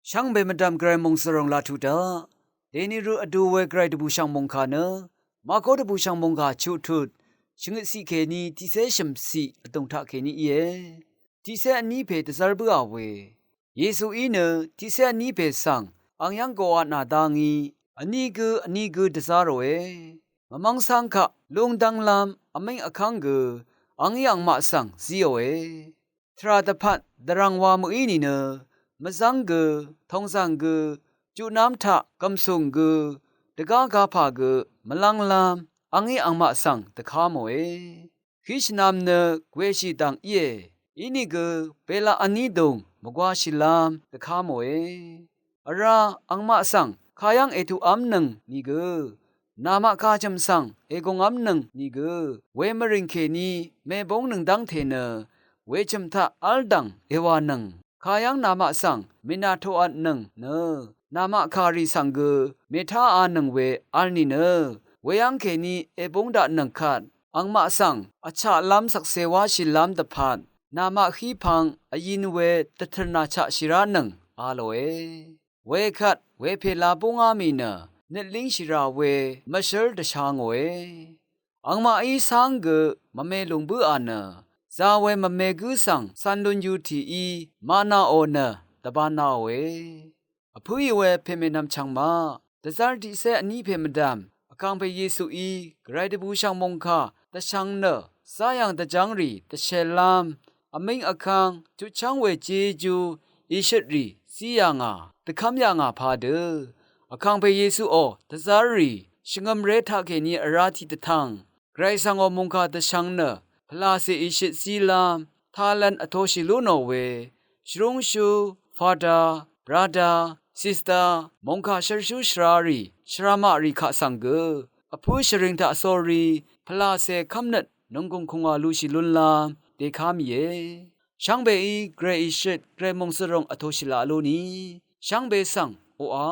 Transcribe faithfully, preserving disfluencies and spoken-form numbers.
Shvngbe mvdv̀m gvray mòngsvròng laq tuq daq. Dèni rø vdu we gvray dvbùshv̀ng mòngkà nø, Mako dvbùshv̀ng mòngkà chuq tut, shvngøt ciq kèní tiqcé shø̀m ciq vdùng taq kèní íe. Tiqcé vní pè dvzv́r bǿà we. Yesuí nø tiqcé vní pè svng ang yv́ng goqa nà dá ngí, vní gǿ vní gǿ dvzá ròe. Mvmv́ng cáng kaq lúng dv́nglv́m vmíng vkv́ng gø, a ngí angmaq svng zíòe. Tvrà dvpvt dvrv̀ng wa mø̀í nìnø, mvzv́ng gø, tongzv̀ng gø, juqnv́m taq gv̀msùng gø, dvgá gapà gø, mvlv́nglv́m a ngí angmaq svng dvká mòe. Hí shvnvm nø gwèshì dv̀ng íe. Inìgø belaq vní dùng mvgwashìlv́m dvká mòe. Vrá angmaq svng kayv́ng ètuqv́mnøng nìgø, namaq kachø̀m svng ègùngv́mnøng nìgø, wemvrìng kèní mèbóngnøng dv́ngte nø, wechø̀m taq v́ldv̀ng èwànøng. Kayv́ng namaq svng mènà toqvtnøng nø, namaq kàrì svng gø mètáānøng we vl nìnø, weyv́ng kèní èbúng daqnøng kvt, angmaq svng vchaqlv́m shvkse wáshìlv́m dvpvt, namaq hí pvng vyin we dvtø̀rnà chaqshìránøng a lòe. Wekvt wepè la búngá mì nø, nøt língshìrà we mvshǿl dvsha ngòe. Angmaqí cáng gø mvme lùng bǿà nø, za we mvme gǿ svng cv̄n lun yutìí maqnaqò nø dvbānaqòe. Vpǿì we pèmènvm chvng maq, dvzv́r tiqcé vní pè mvdv̀m, Vkàngpè Yesuí gvray dvbùshv̀ng mòngkà dvshvng nø, záyv̀ng dvjv́ngrì dvshèlv́m, vmíng vkv́ng, jutchv́ng we jejú, ìshøtrì zí yà ngà, dvkv́m yà ngà padø, Vkàngpè Yesuò dvzv́rrì shvngø̀mré taqkèní vrá tiqdvtv̀ng, gvray svngò mòngkà dvshvng nø, pvlàcè ìshøt zílv́m, talent vtoshì lú nò we, shvrúngshú, fada, brada, sista, mòngkà shvrshú shvrarì, shvramaqrì kaq svng gø, vpǿ shvring taq sórí, pvlàcè kv́mnøt nònggùng kùngwà lushì lúnlv́m dèká mìe. Shvngbeí gvray ìshøt, gvray mòngsvròng vtoshì laq lú ni, shvngbe svng oqà.